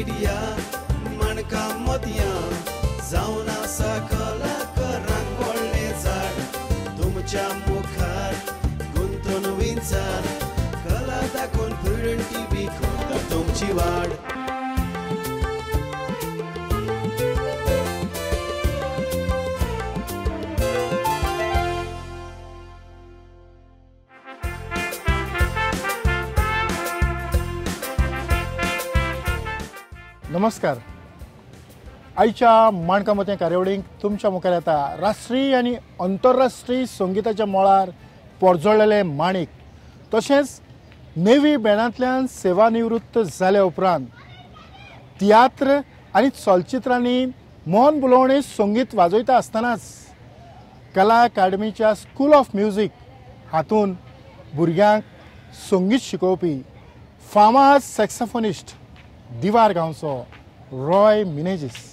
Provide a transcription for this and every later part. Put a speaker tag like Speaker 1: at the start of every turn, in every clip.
Speaker 1: Media माणका मोतयां जावन आसा कलाकारांक व्हडलें झाड तुमच्या मुखार गुंतून विंचार कला दाखोवन प्रुडंट टीव्ही करता तुमची वाड.
Speaker 2: नमस्कार. आयच्या माणका मोतयां कार्यावळींक तुमच्या मुखार येता राष्ट्रीय आनी अंतरराष्ट्रीय संगिताच्या मळार पोरजळलेले माणीक, तशेंच नेवी बँडांतल्यान सेवा निवृत्त जाल्या उपरांत तियात्र आनी चलचित्रांनी मन बुलोवणें संगीत वाजयता आसतनाच कला अकादमीच्या स्कूल ऑफ म्युजीक हातूंत भुरग्यांक संगीत शिकोवपी फामाद सॅक्सोफोनिस्ट दिवार गांवचो रॉय मिनेजीस.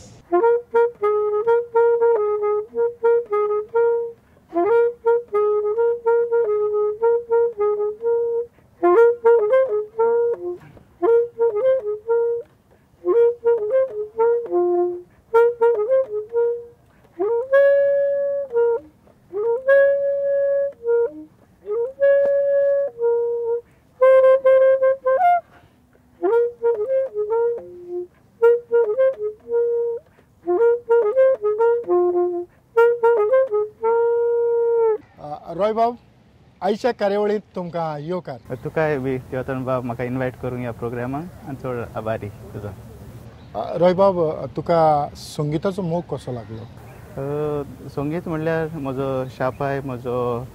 Speaker 2: रॉय बाब, आयच्या कार्यावळींत तुमकां येवकार.
Speaker 3: तुकाय बी देवतन बाब म्हाका इन्वायट करूंक ह्या प्रोग्रामाक आनी चड आभारी तुजो.
Speaker 2: रॉय बाब, तुका संगिताचो मोग कसो लागलो?
Speaker 3: संगीत म्हणल्यार म्हजो शापाय, म्हजो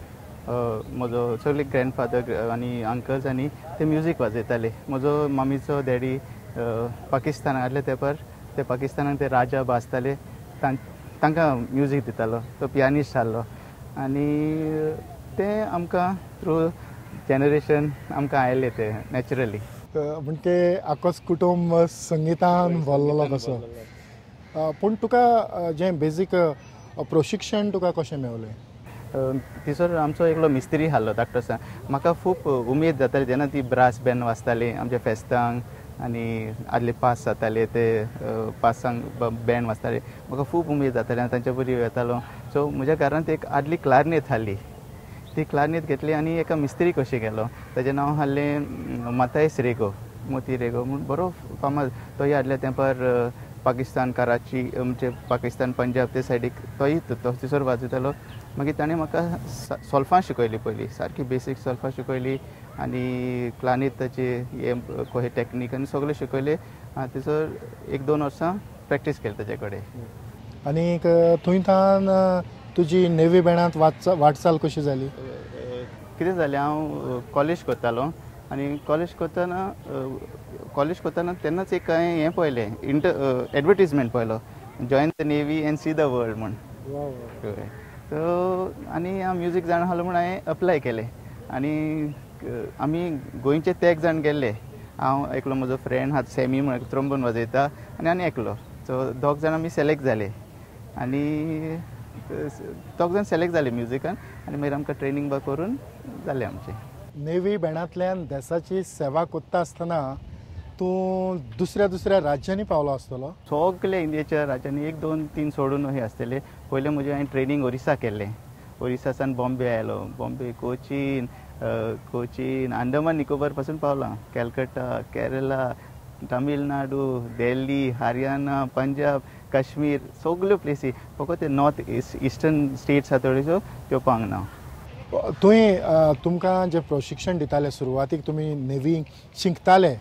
Speaker 3: म्हजो सगळे ग्रँडफादर आनी अंकल्स आनी ते म्युजीक वाजयताले. म्हजो मम्मीचो डॅडी पाकिस्तानाक आसले तेंपार, ते पाकिस्तानाक ते राजा भाजताले, तांकां म्युजीक दितालो. तो पियानिस्ट आसलो आनी तें आमकां थ्रू जनरेशन आमकां आयलें तें नॅचरली.
Speaker 2: म्हणजे आकोच कुटुंब संगितान भरलेलो कसो. पूण तुका जें बेजीक प्रशिक्षण तुका कशें मेवलें?
Speaker 3: थंयसर आमचो एकलो मिस्त्री आसलो धाकटो आसा. म्हाका खूब उमेद जाताली जेन्ना ती ब्रास बँड वाजताली आमच्या फेस्तांक आनी आदले पास जाताले ते पासांक बँड वाजताले. म्हाका खूब उमेद जाताली आनी तांच्या बरी वेतालो. सो म्हज्या घरांत एक आदली क्लारनेत आसली, ती क्लारनेत घेतली आनी एका मिस्त्री कशी गेलो. ताजें नांव आसलें मातायस रेगो, मोती रेगो म्हूण बरो फामाद. तोय आदल्या तेंपार पाकिस्तान कराची म्हणजे पाकिस्तान पंजाब ते सायडीक तोय थंयसर वाजयतालो. मागीर ताणें म्हाका सोल्फां शिकयली, पयलीं सारकी बेसीक सोल्फां शिकयली आनी क्लारनेताचे हे कशें टॅक्नीक आनी सगळें शिकयलें. थंयसर एक दोन वर्सां प्रॅक्टीस केली ताजे कडेन.
Speaker 2: आनीक थंय थावन तुजी नेवी बँडांत वाटचाल कशी जाली?
Speaker 3: कितें जालें, हांव कॉलेज करतालो आनी कॉलेज करतना तेन्नाच एक हांवें हें पळयलें, एडवर्टीजमेंट पळयलो, join the navy and see the world म्हूण. सो आनी हांव म्युजीक जाणा आसलो म्हूण हांवें अप्लाय केलें आनी आमी गोंयचे तेग जाण गेल्ले. हांव एकलो, म्हजो फ्रेंड आहा सॅमी म्हूण त्रोम्बोन वाजयता आनी आनी एकलो. सो दोग जाण आमी सिलेक्ट जाले आनी दोग जाण सिलेक्ट जाले म्युजिकान आनी मागीर आमकां ट्रेनींग बा करून जालें आमचें.
Speaker 2: नेवी बँडांतल्यान देशाची सेवा करता आसतना तूं दुसऱ्या दुसऱ्या राज्यांनी पावलो आसतलो?
Speaker 3: सगळे इंडियेच्या राज्यांनी 1 2 3 सोडून हे आसतले. पयलें म्हजें हांवें ट्रेनींग ओरिसा केल्लें. ओरिसासान बॉम्बे आयलो, बॉम्बे, कोचीन, कोचीन, अंदमान निकोबार पासून पावलां, कॅलकटा, केरला, तमिळनाडू, दिल्ली, हरियाणा, पंजाब, काश्मीर, सगल्यो प्लेसी. फकत ते नॉर्थ इस्टर्न स्टेट्स आसा थोड्योश्यो त्यो पावंक ना.
Speaker 2: तुवें तुमकां जें प्रशिक्षण दिताले सुरवातीक तुमी नेवी शिकताले,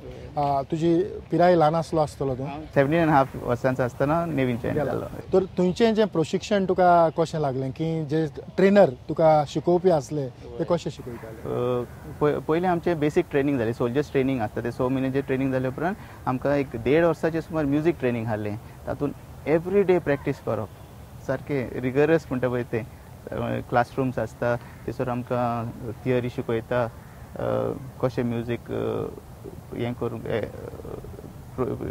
Speaker 2: तुजी पिराय ल्हान आसलो आसतलो तूं?
Speaker 3: 17.5 वर्सांचो आसतना नेवीन जॉयन जालो.
Speaker 2: तर तुमचें जें प्रशिक्षण तुका कशें लागलें की जे ट्रेनर तुका शिकोवपी आसले ते कशें शिकयताले?
Speaker 3: पयलीं आमचें बेसीक ट्रेनींग जालें, सोल्जर्स ट्रेनींग आसता तें 6 म्हयन्याचें ट्रेनींग जाले उपरांत आमकां एक 1.5 वर्साचें सुमार म्युजीक ट्रेनींग आहलें. तातूंत एवरी डे प्रॅक्टीस करप, सारकें रिगरस म्हणटा पळय तें. क्लासरूम्स आसता थंयसर आमकां थियरी शिकयता, कशें म्युजीक हें करूंक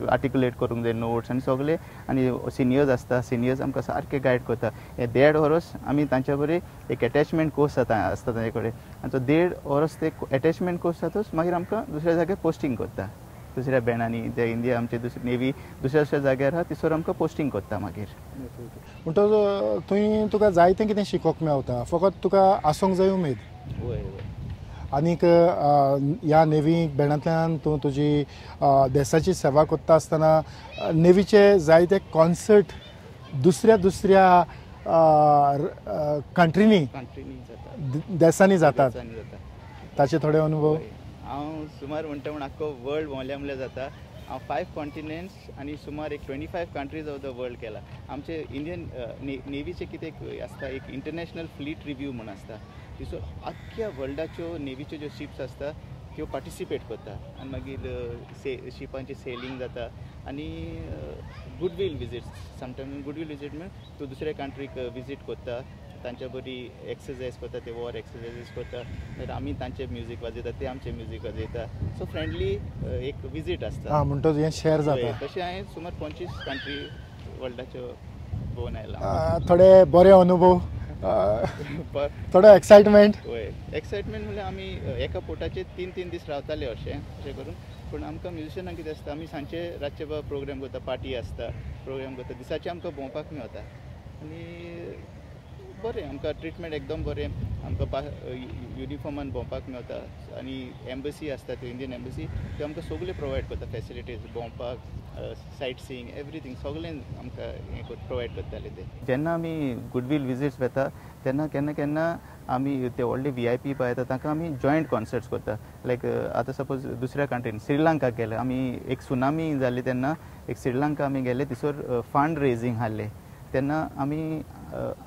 Speaker 3: आर्टिकुलेट करूंक जाय, नोट्स आनी सगळे. आनी सिनियर्स आसता, सिनियर्स आमकां सारके गायड करता. हे 1.5 वरस आमी तांच्या बरें एक एटॅचमेंट कोर्स जाता आसता तांचे कडेन आनी तो 1.5 वरस ते एटॅचमेंट कोर्स जातच मागीर आमकां दुसऱ्या जाग्यार पोस्टींग करता. दुसऱ्या बँडांनी जे इंडिया आमचे दुसरी नेवी दुसऱ्या दुसऱ्या जाग्यार आहा थंयसर आमकां पोस्टींग करता मागीर.
Speaker 2: म्हणटकच थंय तुका जायतें कितें शिकोवंक मेवता, फकत तुका आसूंक जाय उमेद.
Speaker 3: वय वय.
Speaker 2: आनीक ह्या नेवी बँडांतल्यान तूं तुजी देशाची सेवा करता आसतना नेवीचे जायते कॉन्सर्ट दुसऱ्या दुसऱ्या कंट्रीनी देशांनी जातात, ताचे थोडे अनुभव.
Speaker 3: हांव सुमार म्हणटा म्हण आख्खो वर्ल्ड भोंवल्या म्हणल्यार जाता. हांव 5 कॉन्टिनेंट्स आनी सुमार एक 25 कंट्रीज ऑफ the world केला. आमचे इंडियन नेवीचे कितें आसता एक इंटरनॅशनल फ्लीट रिव्यू म्हूण आसता, थंयसर आख्ख्या वर्ल्डाच्यो नेवीच्यो ज्यो शिप्स आसता त्यो पार्टिसिपेट करता आनी मागीर शिपांचे सेलिंग जाता आनी goodwill visits. Sometimes goodwill visit म्हळ्यार तूं दुसऱ्या कंट्रीक विजीट करता, तांच्या बरी एक्सरसायज करता, ते वॉर एक्सरसायजीस करता, मागीर आमी तांचे म्युजीक वाजयता, ते आमचे म्युजीक वाजयता. सो फ्रेंडली एक विजीट आसता.
Speaker 2: म्हणटच हें शेअर जाता.
Speaker 3: तशें हांवें सुमार 25 कंट्री वर्ल्डाच्यो भोंवन आयला.
Speaker 2: थोडे बरे अनुभव, थोडो एक्सायटमेंट.
Speaker 3: वय, एक्सायटमेंट म्हणल्यार आमी एका पोर्टाचेर 3-3 दीस रावताले अशें अशें करून. पूण आमकां म्युजिशनांक कितें आसता, आमी सांजचे रातचे प्रोग्राम करता, पार्टी आसता, प्रोग्राम करता, दिसाचे आमकां भोंवपाक मेळता आनी बरें आमकां ट्रिटमेंट एकदम बरें, आमकां युनिफॉर्मान भोंवपाक मेळता आनी एम्बसी आसता त्यो इंडियन एम्बसी त्यो आमकां सगळें प्रोवायड करता फेसिलिटीज, भोंवपाक, सायट सिईंग, एवरीथींग सगळें आमकां हें प्रोवायड करताले ते. जेन्ना आमी गुडवील विजिट्स वता तेन्ना केन्ना केन्ना आमी ते व्हडले VIP पळयता तांकां आमी जॉयंट कॉन्सर्ट्स करता. लायक आतां सपोज दुसऱ्या कंट्रीन श्रीलंकाक गेले आमी, एक सुनामी जाली तेन्ना एक श्रीलंका आमी गेले, थंयसर फंड रेजींग आहलें तेन्ना आमी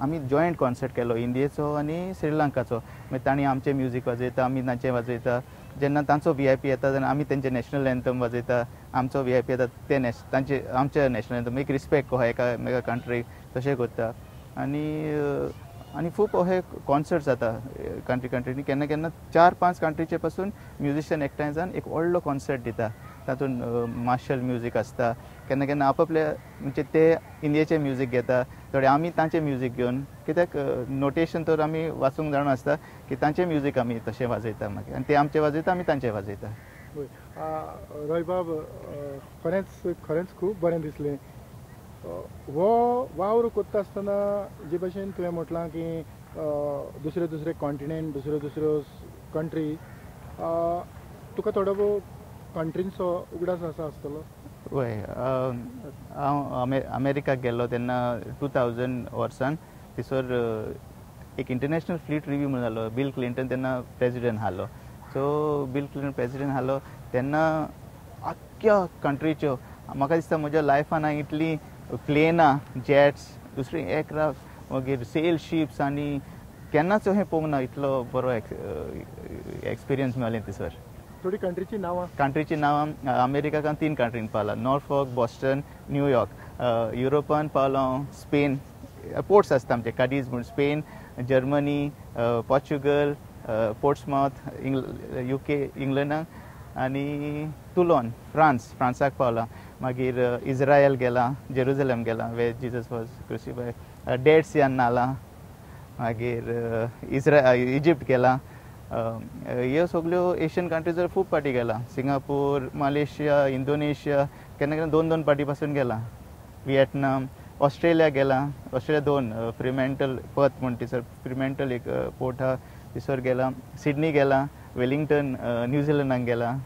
Speaker 3: आमी जॉयंट कॉन्सर्ट केलो इंडियेचो आनी श्रीलंकाचो. मागीर तांणी आमचें म्युजीक वाजयता, आमी तांचें वाजयता. जेन्ना तांचो VIP येता तेन्ना आमी तेंचे नॅशनल एन्थम वाजयता, आमचो VIP येता ते तांचे आमचे नॅशनल एन्थम, एक रिस्पेक्ट कहो एका कंट्रीक तशें करता. आनी आनी खूब अशे कॉन्सर्ट जाता कंट्री कंट्रीनी, केन्ना केन्ना 4-5 कंट्रीचे पासून म्युजिशियन एकठांय जावन एक व्हडलो कॉन्सर्ट दिता. तातूंत मार्शल म्युजीक आसता, केन्ना केन्ना आपआपले म्हणजे ते इंडियेचें म्युजीक घेता, थोडे आमी तांचें म्युजीक घेवन, कित्याक नोटेशन तर आमी वाचूंक जाणा आसता की तांचें म्युजीक आमी तशें वाजयता मागीर, आनी ते आमचें वाजयता, आमी तांचें वाजयता.
Speaker 2: रॉयबाब, खरेंच खरेंच खूब बरें दिसलें. हो वावर करता आसतना जे भशेन तुवें म्हटलां की दुसरे दुसरे कॉन्टिनेंट, दुसऱ्यो दुसऱ्यो कंट्री, तुका थोडो भोव कंट्रींचो उगडास आसा आसतलो.
Speaker 3: वय, हांव अमेरिकाक गेल्लो तेन्ना 2000 वर्सान, थंयसर एक इंटरनॅशनल फ्लीट रिव्यू म्हणून जालो. बील क्लिंटन तेन्ना प्रेजिडेंट आहलो. सो बील क्लिंटन प्रेजिडेंट आहलो तेन्ना आख्ख्या कंट्रीच्यो, म्हाका दिसता म्हज्या लायफान हांवें इतलीं प्लेनां, जेट्स, दुसरी एअरक्राफ्ट, मागीर सेल शिप्स आनी केन्नाच अशें पळोवंक ना इतलो बरो एक्सपिरियन्स मेळ्ळें थंयसर.
Speaker 2: थोडी कंट्रीची नांवां.
Speaker 3: कंट्रीची नांवां, अमेरिकाक 3 कंट्रीन पावला, नॉर्फॉक, बॉस्टन, न्यूयॉर्क. युरोपान पावलो हांव स्पेन, पोर्ट्स आसता आमचे, काडीज म्हूण, Spain, Germany, Portugal, Portsmouth, UK, इंग्लंडाक, आनी तुलोन, फ्रांस, फ्रांसाक पावला. मागीर इज्रायल गेला, जेरुजलम गेला where Jesus was crucified, Dead सियान न्हाला, मागीर इजिप्ट गेला. ह्यो सगळ्यो एशियन कंट्रीज खूब पाटी गेला, सिंगापूर, मलेशिया, इंडोनेशिया, केन्ना केन्ना 2-2 पाटी पासून गेला. विएटनाम, ऑस्ट्रेलिया गेला, ऑस्ट्रेलिया 2, फ्रिमेंटल पर्थ म्हण थंयसर फ्रिमेंटल एक पोर्ट आहा थंयसर गेला, सिडनी गेला, वेलिंगटन न्यूझिलंडाक गेला.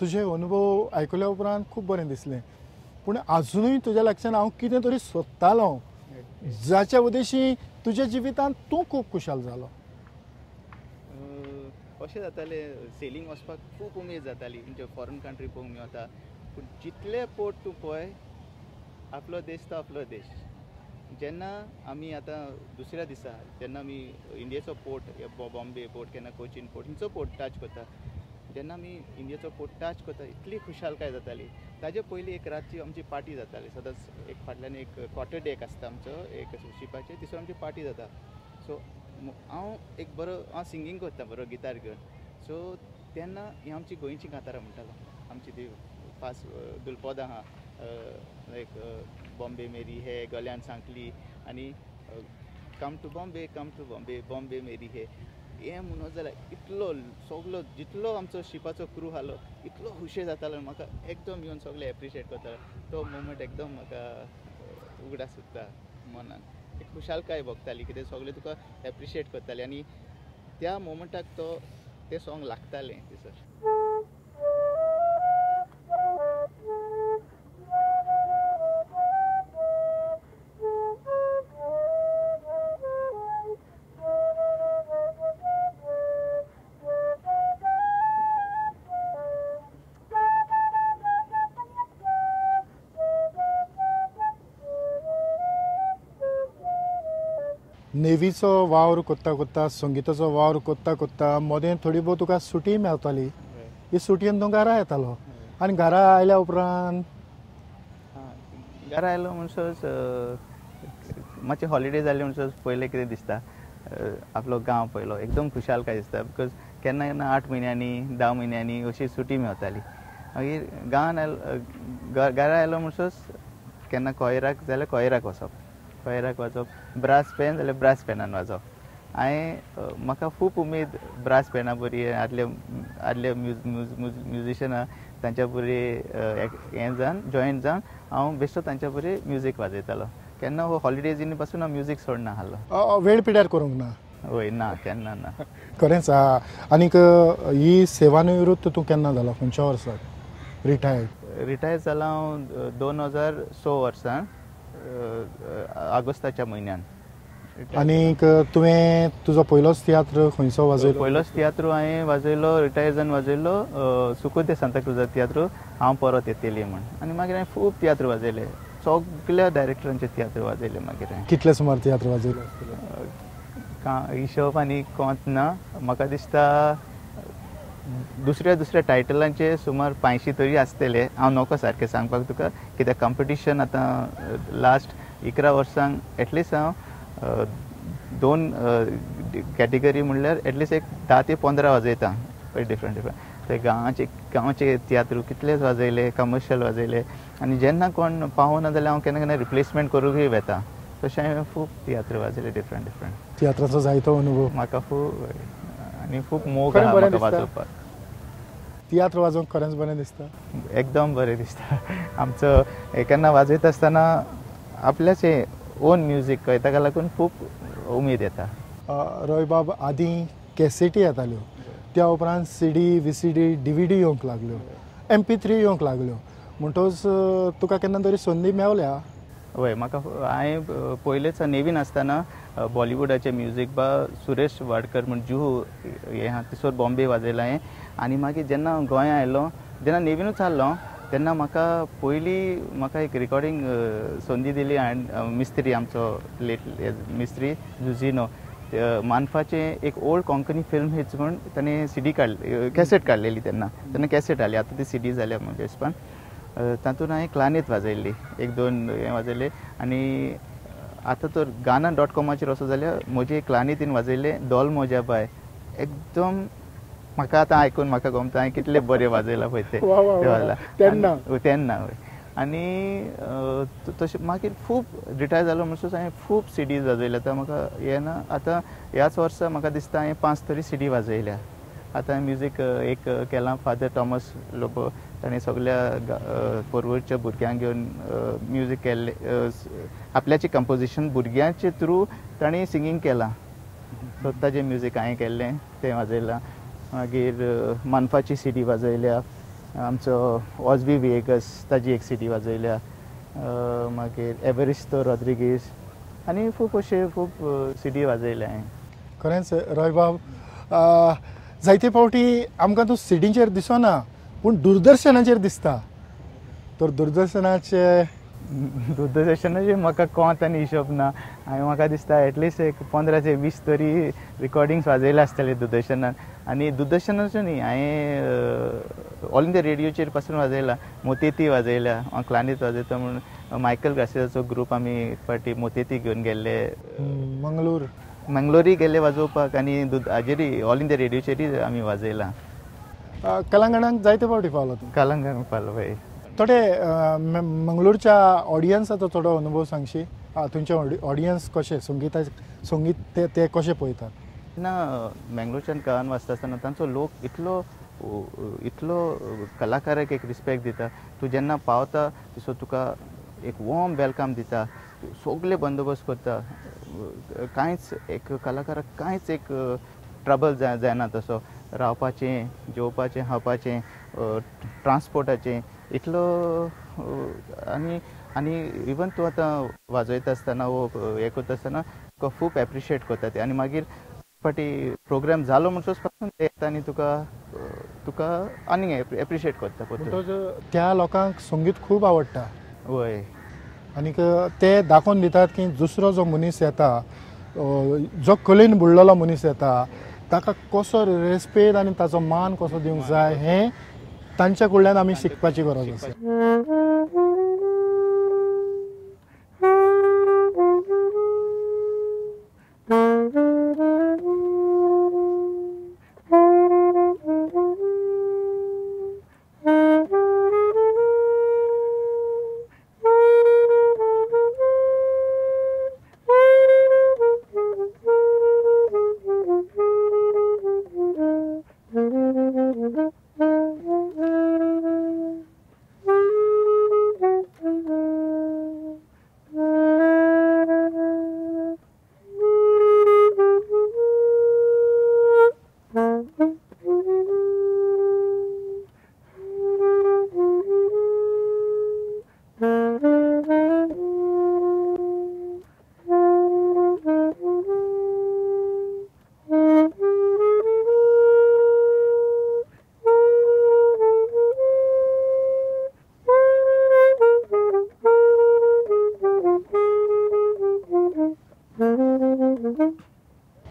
Speaker 2: तुजे अनुभव आयकल्या उपरांत खूब बरें दिसलें, पूण आजुनूय तुज्या लागच्यान हांव कितें तरी सोदतालो जाच्या उद्देशी तुज्या जिवितांत तूं खूब खुशाल जालो.
Speaker 3: अशें जातालें, सेलिंग वचपाक खूब उमेद जाताली, म्हणजे फॉरेन कंट्री पळोवंक मेळता, पूण जितले पोर्ट तूं पळय आपलो देश तो आपलो देश. जेन्ना आमी आतां दुसऱ्या दिसा जेन्ना आमी इंडियेचो पोर्ट, बॉम्बे पोर्ट, केन्ना कोचीन पोर्ट, खंयचो पोर्ट टच करता, जेन्ना आमी इंडियेचो पोर्ट टच करता इतली खुशालकाय जाताली. ताजे पयलीं एक रातची आमची पार्टी जाताली सदांच, एक फाटल्यान एक क्वॉर्टर डेक आसता आमचो एक शिपाचेर, तिसरो आमची पार्टी जाता. सो हांव एक बरो हांव सिंगींग करता बरो गिटार घेवन. सो तेन्ना ही आमची गोंयची कांतारां म्हणटालो, आमची ती फास्ट दुलपोदां आहा लायक बॉम्बे मेरी हे गल्यान सांकली आनी come to Bombay, come to Bombay, Bombay मेरी हे, हें म्हणत जाल्यार इतलो सगलो जितलो आमचो शिपाचो क्रू आसलो इतलो खुशी जातालो. म्हाका एकदम येवन सगळे एप्रिशिएट करतालो. तो मोमेंट एकदम म्हाका उगडास उरता मनान, एक खुशालकाय भोगताली कितें सगळे तुका एप्रिशिएट करताले आनी त्या मोमेंटाक तो तें सॉंग लागतालें थंयसर.
Speaker 2: नेवीचो वावर करता करता संगीताचो वावर करता करता मदें थोडी भोव तुका सुटी मेळटाली. ही सुटयेन तूं घरा येतालो आनी घरा आयल्या उपरांत
Speaker 3: घरा आयलो म्हणसच मातशें हॉलिडे जाली म्हणसच पयलें कितें दिसता आपलो गांव पयलो एकदम खुशालकाय दिसता. Because केन्ना केन्ना 8 म्हयन्यांनी 10 म्हयन्यांनी अशी सुटी मेळटाली. मागीर गांवान आयलो घरा आयलो म्हणसच केन्ना कोयराक जाल्यार कोयराक वचप, कोयराक वाजोवप, ब्रास पेन जाल्यार ब्रास पेनान वाजोवप. हांवें म्हाका खूब उमेद ब्रास पेना बरी आदले आदले म्युजिशनां तांच्या बरी हें जावन जॉयन जावन हांव बेश्टो तांच्या बरी म्युजीक वाजयतालो. केन्ना हो हॉलिडेजीनी पासून हांव म्युजीक सोडना आसलो.
Speaker 2: वेळ पिड्यार करूंक ना?
Speaker 3: वय ना, केन्ना ना.
Speaker 2: खरेंच. आनीक ही सेवानिवृत्त तूं केन्ना जाला, खंयच्या वर्साक रिटायर्ड?
Speaker 3: रिटायर जाला हांव 2006 वर्सान ऑगस्टाच्या म्हयन्यान.
Speaker 2: आनीक तुवें तुजो पयलोच तियात्र खंयचो वाजयलो?
Speaker 3: पयलोच तियात्र हांवें वाजयलो रिटायर जावन वाजयलो सुकोते सांताक्रुजा तियात्र, हांव परत येतली म्हूण. आनी मागीर हांवें खूब तियात्र वाजयले, सगल्या डायरेक्टरांचे तियात्र वाजयले. मागीर हांवें
Speaker 2: कितले सुमार तियात्र वाजयले?
Speaker 3: हिशोब आनी कोंत ना, म्हाका दिसता दुसऱ्या दुसऱ्या टायटलांचे सुमार 500 तरी आसतले. हांव नको सारकें सांगपाक तुका कित्याक कॉम्पिटिशन आतां लास्ट 11 वर्सांक एटलिस्ट हांव 2 कॅटेगरी म्हणल्यार एटलिस्ट एक 10 ते 15 वाजयता डिफरंट डिफरंट. ते गांवाचे गांवचे तियात्र कितलेच वाजयले, कमर्शियल वाजयले. आनी जेन्ना कोण पावना जाल्यार हांव केन्ना केन्ना रिप्लेसमेंट करूंकय वता. तशें हांवें खूब तियात्र वाजयले डिफरंट डिफरंट.
Speaker 2: तियात्राचो जायतो अनुभव
Speaker 3: म्हाका खूब आनी खूब मोग आहा म्हाका वाजोवपाक.
Speaker 2: तियात्र वाजोवंक खरेंच बरें दिसता?
Speaker 3: एकदम बरें दिसता. आमचो केन्ना वाजयता आसतना आपल्याचें ओन म्युजीक कळटा, ताका लागून खूब उमेद येता.
Speaker 2: रोयबाब, आदीं कॅसेटी येताल्यो, त्या उपरांत CD, VCD, DVD येवंक लागल्यो, MP3 येवंक लागल्यो, म्हणटकच तुका केन्ना तरी संदी मेवल्या?
Speaker 3: वय, म्हाका हांवें पयलेच नेवीन आसतना बॉलिवूडाचें म्युजीक बा सुरेश वाडकर म्हण जुहू हें आहा थंयसर बॉम्बे वाजयलां हांवें. आनी मागीर जेन्ना हांव गोंया आयलो जेन्ना नेवीनूच आसलो तेन्ना म्हाका पयली म्हाका एक रिकॉर्डिंग संदी दिली मिस्त्री आमचो लेट मिस्त्री जुझिनो मानफाचें एक ओल्ड कोंकणी फिल्म हिट्स म्हूण ताणें सीडी काडली, कॅसेट काडलेली. तेन्ना तेन्ना कॅसेट आली, आतां ती सीडी जाल्या म्हज्या हिसपान. तातूंत हांवें क्लानेत वाजयल्ली, 1-2 हें वाजयलें. आनी आतां तर गाना डॉट कॉमाचेर वचत जाल्यार म्हजी क्लानेतीन वाजयल्लें दोल मोज्या बाय एकदम म्हाका आतां आयकून म्हाका गमता हांवें कितलें बरें वाजयलां पळय तें वाजयलां
Speaker 2: तेन्ना
Speaker 3: तेन्ना. वय. आनी तशें मागीर खूब रिटायर जालो म्हणसर हांवें खूब सीडीज वाजयल्या. आतां म्हाका हें ना, आतां ह्याच वर्सा म्हाका दिसता हांवें 5 तरी सीडी वाजयल्या. आतां म्युजीक एक केलां फादर टॉमस लोबो, ताणें सगल्या पोरवरच्या भुरग्यांक घेवन म्युजीक केल्लें, आपल्याचें कंपोजिशन भुरग्यांचे थ्रू ताणें सिंगींग केलां. सो ताजें म्युजीक हांवें केल्लें तें वाजयलां. मागीर मानफाची सीडी वाजयल्या, आमचो ऑजबी विएगस ताजी एक सीडी वाजयल्या, मागीर एवरिस्तो रॉड्रिगीस आनी खूब अशे खूब सीडी वाजयल्या हांवें.
Speaker 2: खरेंच रोयबाब, जायते फावटी आमकां तूं सिडींचेर दिसना पूण दूरदर्शनाचेर दिसता. तर दूरदर्शनाचे
Speaker 3: दूरदर्शनाचेर म्हाका कोंत आनी हिशोब ना. हांवें म्हाका दिसता एटलिस्ट एक 15 ते 20 तरी रिकॉर्डिंग्स वाजयले आसतले दूरदर्शनान. आनी दूरदर्शनाचो न्ही, हांवें ऑल इंडिया रेडियोचेर पासून वाजयला, मोतेती वाजयल्या, हांव क्लानीत वाजयता म्हूण मायकल ग्रासियाचो ग्रूप आमी एक फावटी मोतेती घेवन गेल्ले,
Speaker 2: मंगलोर
Speaker 3: मंगलोरी गेल्ले वाजोवपाक. आनी हाजेरय ऑल इंडिया रेडियोचेरय आमी वाजयलां.
Speaker 2: कलांगणाक जायते फावटी पावलो तूं?
Speaker 3: कलांगणाक पावलो पळय.
Speaker 2: थोडे मंगलोरच्या ऑडियन्साचो थोडो अनुभव सांगशी? तुमचे ऑडियन्स कशें संगीता संगीत ते कशें पळयतात?
Speaker 3: ना, मंगलोरच्यान गांवान वाचता आसतना तांचो लोक इतलो इतलो कलाकाराक एक रिस्पेक्ट दिता. तूं जेन्ना पावता तसो तुका एक वॉर्म welcome दिता, सगळे बंदोबस्त करता, कांयच एक कलाकाराक कांयच एक ट्रबल जायना तसो, रावपाचें, जेवपाचें, खावपाचें, ट्रान्सपोर्टाचें इतलो. आनी आनी इवन तूं आतां वाजयता आसतना वो हें करता आसतना तुका खूब एप्रिशिएट करता ते. आनी मागीर फाटी प्रोग्राम जालो म्हणटच पासून ते येता आनी तुका तुका आनी एप्रिशिएट करता.
Speaker 2: म्हणटच त्या लोकांक संगीत खूब आवडटा.
Speaker 3: वय,
Speaker 2: आनीक ते दाखोवन दितात की दुसरो जो मनीस येता, जो कलेन बुडलेलो मनीस येता, ताका कसो रेस्पेद आनी ताचो मान कसो दिवंक जाय हें तांच्या कडल्यान आमी शिकपाची गरज आसा.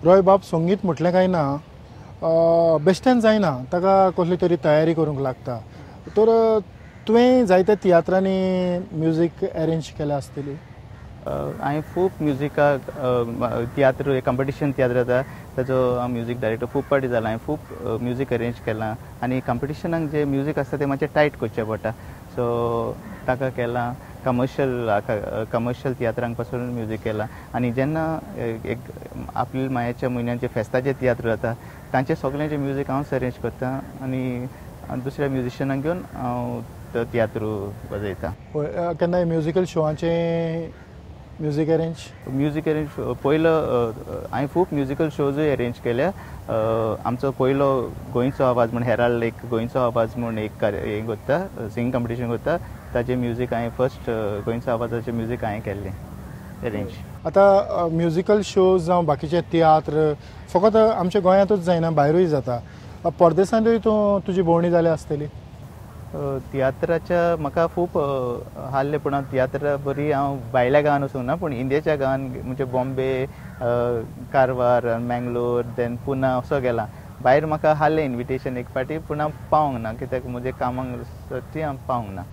Speaker 2: रॉय बाब, संगीत म्हटलें काय ना बेश्टेन जायना, ताका कसली तरी तयारी करूंक लागता. तर तुवें जायत्या तियात्रांनी म्युजीक अरेंज केल्या आसतली?
Speaker 3: हांवें खूब म्युजिकाक तियात्र कंपिटिशन तियात्र जाता ताचो हांव म्युजीक डायरेक्टर खूब फावटी जाला. हांवें खूब म्युजीक अरेंज केलां आनी कंपिटिशनाक जे म्युजीक आसता तें मातशें टायट करचें पडटा, सो ताका केलां. कमर्शियल कमर्शियल तियात्रांक पासून म्युजीक केलां. आनी जेन्ना एक एप्रील मायाच्या म्हयन्याचे फेस्ताचे तियात्र जाता तांचे सगळ्यांचे म्युजीक हांवच अरेंज करता आनी दुसऱ्या म्युजिशनाक घेवन हांव तो तियात्र वाजयता.
Speaker 2: केन्नाय म्युजिकल शोआचे म्युजीक अरेंज?
Speaker 3: म्युजीक अरेंज पयलो हांवें खूब म्युजिकल शोजूय अरेंज केल्या. आमचो पयलो गोंयचो आवाज म्हूण हेराल्ड एक गोंयचो आवाज म्हूण एक हें करता, सिंगींग कंपिटिशन करता, ताचें म्युजीक हांवें फर्स्ट गोंयचो आवाजाचें म्युजीक हांवें केल्लें अरेंज.
Speaker 2: आतां म्युजिकल शोज जावं बाकीचे तियात्र फकत आमच्या गोंयांतूच जायना, भायरूय जाता. परदेसांतूय तूं तुजी भोंवडी जाल्या आसतली?
Speaker 3: तियात्राच्या म्हाका खूब हाल्लें, पूण हांव तियात्रा बरी हांव भायल्या गांवान वचूंक ना, पूण इंडियेच्या गांवान म्हणजे बॉम्बे, कारवार, मँगलोर, देन पुना असो गेला. भायर म्हाका हाल्लें इन्विटेशन एक फावटी, पूण हांव पावंक ना कित्याक म्हज्या कामांक ती हांव पावंक ना.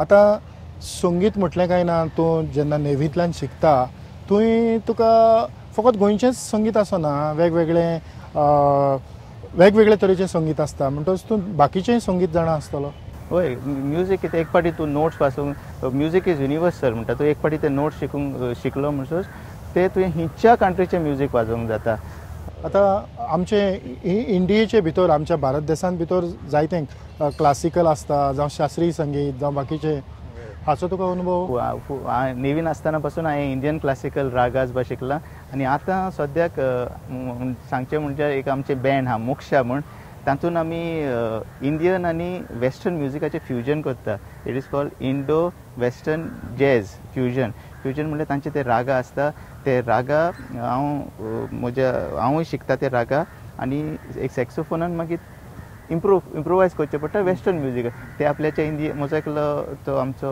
Speaker 2: आतां संगीत म्हटलें काय ना, तूं जेन्ना नेव्हींतल्यान शिकता तुवें तुका फकत गोंयचेंच संगीत आसना, वेगवेगळे वेगवेगळे तरेचें संगीत आसता, म्हणटकच तूं बाकीचेंय संगीत जाणा आसतलो?
Speaker 3: हय, म्युजीक कितें एक फावटी तूं नोट्स पासून, म्युजीक is universal म्हणटा, तूं एक फावटी ते नोट्स शिकूंक शिकलो म्हणटकच ते तुवें खंयच्या कंट्रीचें म्युजीक वाजोवंक जाता.
Speaker 2: आतां आमचे इंडियेचे भितर, आमच्या भारत देशांत भितर जायते क्लासिकल आसता, जावं शास्त्रीय संगीत जावं बाकीचे, हाचो तुका अनुभव?
Speaker 3: नेव्हीन आसतना पासून हांवें इंडियन क्लासिकल रागास बा शिकलां. आनी आतां सद्याक सांगचें म्हणजे एक आमचें बँड आहा मोक्षा म्हूण, तातूंत आमी इंडियन आनी वेस्टर्न म्युजिकाचें फ्युजन करता. It is called Indo western jazz fusion. Fusion म्हणल्यार तांचे ते रागा आसता, ते रागा हांव म्हज्या हांवूय शिकता ते रागा आनी एक सॅक्सोफोनान मागीर इम्प्रोवायज करचें पडटा वेस्टर्न म्युजीक. ते आपल्याच्या इंडिये म्हजो एकलो तो आमचो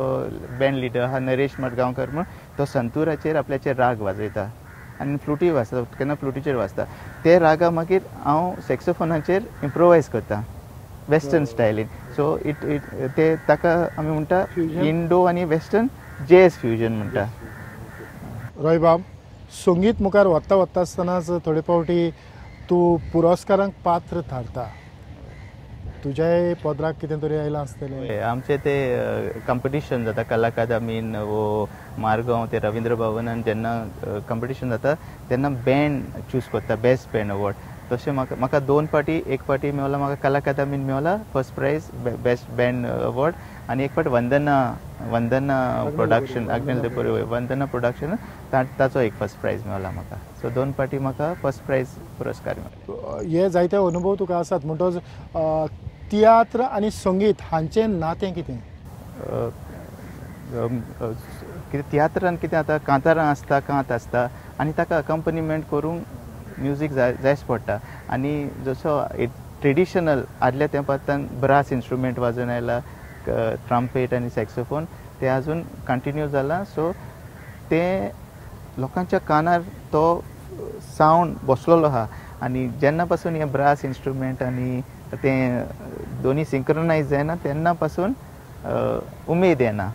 Speaker 3: बँड लिडर आहा नरेश मडगांवकर म्हूण, तो संतूराचेर आपल्याचे राग वाजयता आनी फ्लुटी वाजता, केन्ना फ्लुटीचेर वाजता. ते रागा मागीर हांव सॅक्सोफोनाचेर इम्प्रोवायज करता वेस्टर्न स्टायलीन. सो it it ते ताका आमी म्हणटा इंडो आनी वेस्टर्न जॅज फ्युजन म्हणटा.
Speaker 2: रॉयबाब, संगीत मुखार वता वता आसतनाच थोडे फावटी तूं पुरस्कारांक पात्र थारता, तुज्याय पदराक कितें तरी आयलां आसतलें?
Speaker 3: आमचें ते कंपिटिशन जाता कला अकादमीन वो मारगांव ते रविंद्र भवनान जेन्ना कंपिटिशन जाता तेन्ना बँड चूज करता, बेस्ट बँड अवॉर्ड. तशें म्हाका म्हाका 2 फावटी, एक फावटी मेवला म्हाका कला अकादमीन Mewla first prize best band award, आनी एक फावट वंदना वंदना प्रोडक्शन आग्नेल वंदना प्रोडक्शन ताचो एक फर्स्ट प्रायज मेवला म्हाका. सो 2 फावटी म्हाका फर्स्ट प्रायज पुरस्कार मेळ्ळो.
Speaker 2: हे जायते अनुभव तुका आसात म्हणटच तियात्र आनी संगीत हांचें नातें कितें?
Speaker 3: कितें तियात्रान कितें आतां कांतारां आसता, कांत आसता आनी ताका अकम्पनिमेंट करूंक म्युजीक जायच पडटा. आनी जसो ट्रेडिशनल आदल्या तेंपांतल्यान ब्रास इन्स्ट्रुमेंट वाजोवन आयला, ट्रम्पेट आनी सॅक्सोफोन, ते आजून कंटिन्यू जाला. सो ते लोकांच्या कानार तो सावंड बसलेलो आहा आनी जेन्ना पासून हे ब्रास इन्स्ट्रुमेंट आनी तें दोनी सिंक्रनायज जायना तेन्ना पासून उमेद येना.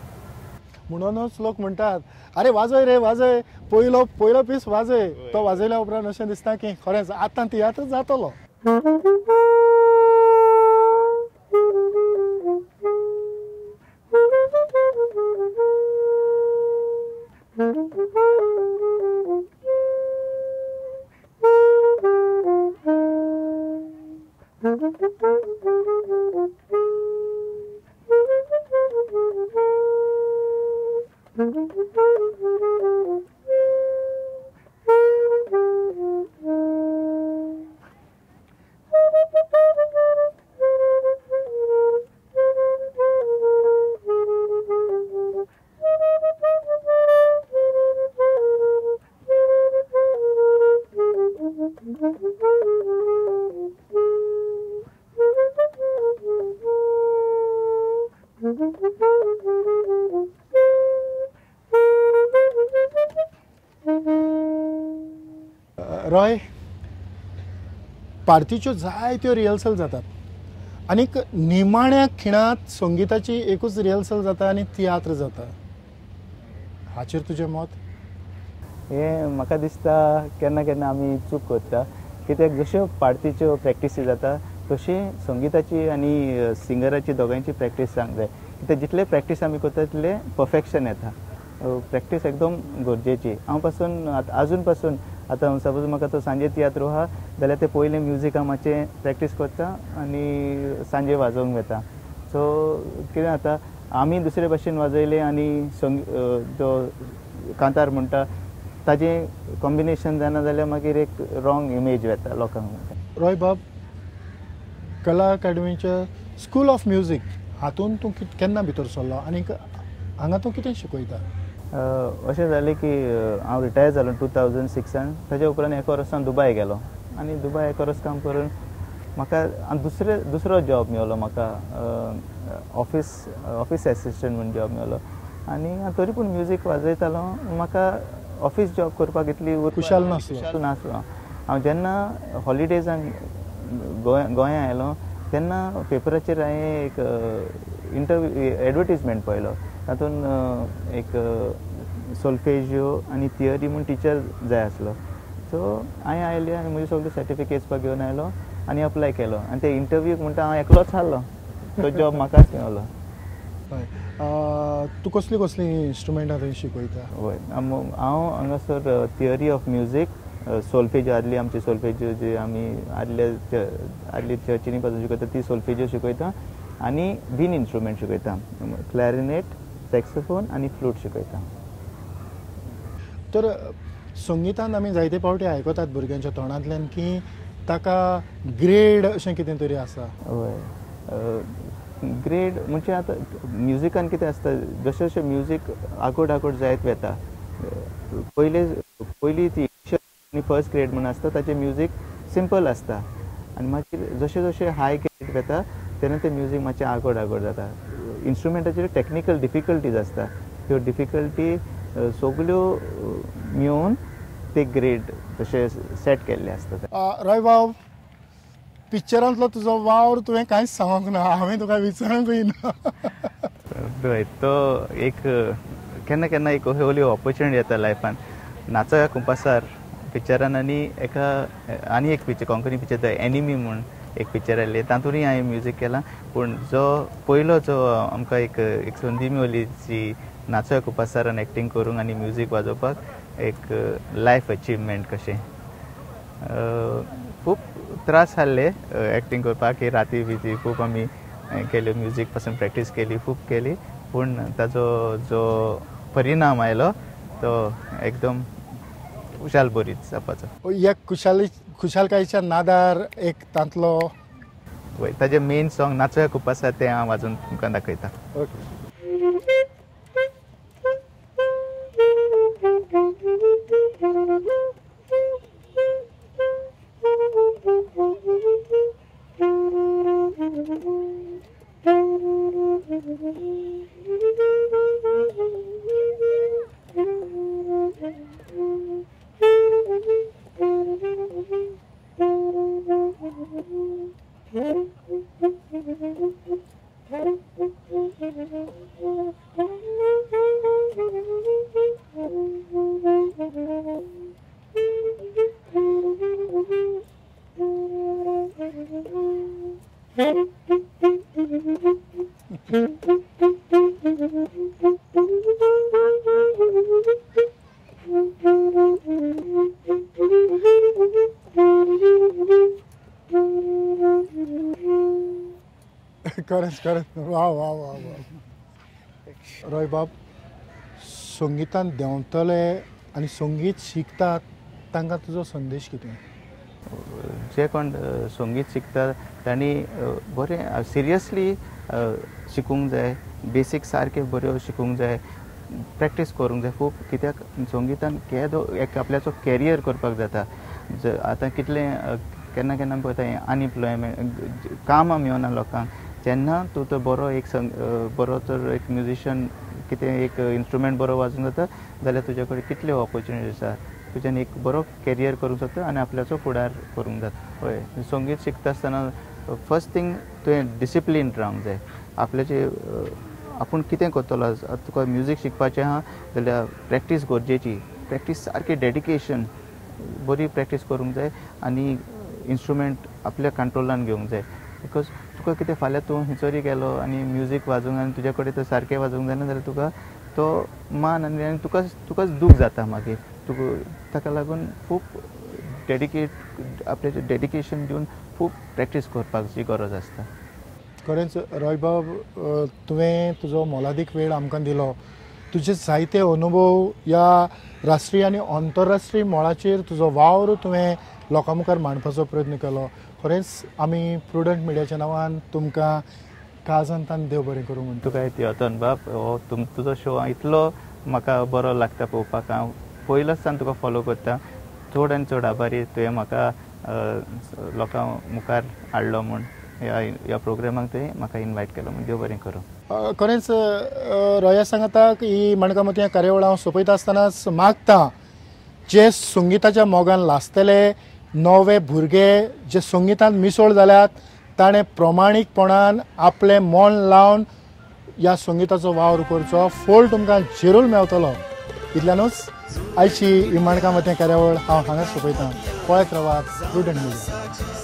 Speaker 2: म्हणूनच लोक म्हणटात अरे वाजय रे वाजय, पयलो पयलो पीस वाजय. तो वाजयल्या उपरांत अशें दिसता की खरेंच आतां तियात्र जातलो. रॉय, पार्टीच्यो जायत्यो रिहर्सल जातात आनीक निमाण्या खिणांत संगीताची एकूच रिहर्सल जाता आनी तियात्र जाता, हाचेर तुजें मत?
Speaker 3: हें म्हाका दिसता केन्ना केन्ना आमी चूक करता, कित्याक जश्यो पार्टीच्यो प्रॅक्टिसी जाता तशी संगीताची आनी सिंगराची दोगांयची प्रॅक्टीस जावंक जाय. कित्याक जितले प्रॅक्टीस आमी करता तितलें परफेक्शन येता. प्रॅक्टीस एकदम गरजेची. हांव पासून आजून पासून आतां सपोज म्हाका तो सांजे तियात्र आहा जाल्यार ते पयलें म्युजीक हांव मातशें प्रॅक्टीस करता आनी सांजे वाजोवंक वता. सो कितें जाता आमी दुसरे भाशेन वाजयलें आनी जो कांतार म्हणटा ताजें कॉम्बिनेशन जायना जाल्यार मागीर एक रॉंग इमेज वता लोकांक.
Speaker 2: रॉयबाब, कला अकादमीच्या स्कूल ऑफ म्युजीक हातूंत तूं केन्ना भितर सरलो आनी हांगा तूं कितें शिकयता?
Speaker 3: अशें जालें की हांव रिटायर जालो 2006 ताच्या उपरांत एका वर्सान दुबाय गेलो आनी दुबाय एका वर्स काम करून म्हाका दुसरो जॉब मेवलो. म्हाका ऑफिस एसिस्टंट म्हूण जॉब मेवलो आनी हांव तरी पूण म्युजीक वाजयतालो. म्हाका ऑफिस जॉब करपाक इतली
Speaker 2: खुशाल नासलो.
Speaker 3: हांव जेन्ना हॉलिडेजांक गोंया आयलो तेन्ना पेपराचेर हांवें एक इंटरव्यू एडवर्टीजमेंट पळयलो, तातूंत एक सोल्फेजियो आनी थियरी म्हूण टिचर जाय आसलो. सो हांवें आयलें आनी म्हजे सगळे सर्टिफिकेट्स घेवन आयलो आनी अप्लाय केलो आनी ते इंटरव्यूक म्हणटा हांव एकलोच हारलो, तो जॉब म्हाकाच मेवलो.
Speaker 2: हय, तूं कसलीं कसलीं इन्स्ट्रुमेंटां थंय शिकयता?
Speaker 3: हय, हांव हांगासर थियरी ऑफ म्युजीक, सोल्फेजियो, आदली आमची सोल्फेजियो जी आमी आदल्या आदली चर्चीनी पासून शिकयता ती सोल्फेजियो शिकयता आनी बीन इन्स्ट्रुमेंट शिकयता, क्लॅरिनेट, सॅक्सोफोन आनी फ्लूट शिकयता.
Speaker 2: तर संगीतान आमी जायते फावटी आयकतात भुरग्यांच्या तोंडांतल्यान की ताका ग्रेड अशें कितें तरी आसा.
Speaker 3: हय, ग्रेड म्हणजे आतां म्युजिकान कितें आसता, जशें जशें म्युजीक आगोड आगोड जायत वता, पयली ती आनी फर्स्ट ग्रेड म्हूण आसता ताचें म्युजीक सिंपल आसता आनी मागीर जशें जशें हाय ग्रेड वता तेन्ना तें म्युजीक मातशें आगोड आगोड जाता. इन्स्ट्रुमेंटाचेर टॅक्निकल डिफिकल्टीज आसता, त्यो डिफिकल्टी सगल्यो मेळून ते ग्रेड तशें सेट केल्ले आसता.
Speaker 2: रॉयबाब, पिक्चरांतलो तुजो वावर तुवें कांयच सांगूंक ना, हांवें तुका विचारूंकूय ना.
Speaker 3: हय, तो एक केन्ना केन्ना एक होली ऑपॉर्च्युनिटी येता लायफान. नाचा कुंपासार पिक्चरान आनी एका आनी एक picture Konkani picture the enemy म्हूण एक पिक्चर आयिल्लें, तातूंतय हांवें म्युजीक केलां. पूण जो पयलो जो आमकां एक एक संदी मेवली जी नाचा कुंपासारान एक्टींग करूंक आनी म्युजीक वाजोवपाक, एक लायफ अचिव्हमेंट कशें. खूब त्रास जाल्ले एक्टींग करपाक, की राती बिती खूब आमी केल्यो, म्युजीक पासून प्रॅक्टीस केली, खूब केली, पूण ताजो जो परिणाम आयलो तो एकदम खुशाल बरीच जावपाचो.
Speaker 2: ह्या खुशालकायेच्या नादार एक तांतलो
Speaker 3: वय ताजें मेन सॉंग नाचोया कुपासार तें हांव वाजून तुमकां दाखयता.
Speaker 2: ओके. खरेंच खरेंच, वा वा वा वा. रॉयबाब, संगितान देंवतले आनी संगीत शिकतात तांकां तुजो संदेश कितें?
Speaker 3: जे कोण संगीत शिकता तांणी बरें सिरियसली शिकूंक जाय, बेसीक सारके बऱ्यो शिकूंक जाय, प्रॅक्टीस करूंक जाय खूब. कित्याक संगितान केदो एक आपल्याचो कॅरियर करपाक जाता. आतां कितलें केन्ना केन्ना पळयता अनएम्प्लॉयमेंट, कामां मेळना लोकांक. जेन्ना तूं तो बरो एक बरो तर एक म्युजिशियन कितें एक इन्स्ट्रुमेंट बरो वाजूंक जाता जाल्यार तुजे कडेन कितल्यो ऑपॉर्च्युनिटीज आसा, तुज्यान एक बरो कॅरियर करूंक शकता आनी आपल्याचो फुडार करूंक जाता. हय, संगीत शिकता आसतना फर्स्ट थींग तुवें डिसिप्लीन रावंक जाय. आपल्याचे आपूण कितें करतलो, तुका म्युजीक शिकपाचें आहा जाल्यार प्रॅक्टीस गरजेची, प्रॅक्टीस सारकी डेडिकेशन, बरी प्रॅक्टीस करूंक जाय आनी इन्स्ट्रुमेंट आपल्या कंट्रोलान घेवंक जाय. Because तुका कितें फाल्यां तूं खंयसरूय गेलो आनी म्युजीक वाजोवंक आनी तुज्या कडेन तो सारकें वाजोवंक जायना जाल्यार तुका तो मान आनी तुकाच दूख जाता मागीर. तुका ताका लागून खूब डेडिकेट आपल्याचें डेडिकेशन दिवन खूब प्रॅक्टीस करपाची गरज आसता.
Speaker 2: खरेंच रॉयबाब, तुवें तुजो मोलादीक वेळ आमकां दिलो. तुजे जायते अनुभव ह्या राष्ट्रीय आनी आंतरराष्ट्रीय मळाचेर तुजो वावर तुवें लोकां मुखार मांडपाचो प्रयत्न केलो. खरेंच आमी प्रुडंट मिडियाच्या नांवान तुमकां काळजांतल्यान देव बरें करूं म्हणटा.
Speaker 3: तुका तियोतन बाब, हो तुजो शो इतलो म्हाका बरो लागता पळोवपाक. हांव पयलोच सावन तुका फॉलो करता. चड आनी चड आभारी तुवें म्हाका लोकां मुखार हाडलो म्हूण, ह्या प्रोग्रामाक तुवें म्हाका इनवायट केलो म्हूण. देव बरें करूं.
Speaker 2: खरेंच रॉया सांगाताक ही माणकां मोतयां कार्यावळ हांव सोंपयता आसतनाच मागता, जे संगिताच्या मोगान लासतले नवे भुरगे जे संगितान मिसळ जाल्यात ताणें प्रमाणीकपणान आपलें मन लावन ह्या संगिताचो वावर करचो. फळ तुमकां जेरूल मेवतलो. इतल्यानूच आयची ही माणकां मोतयां कार्यावळ हांव हांगा सोंपयतां. पळयत रावात प्रुडंट मिडिया.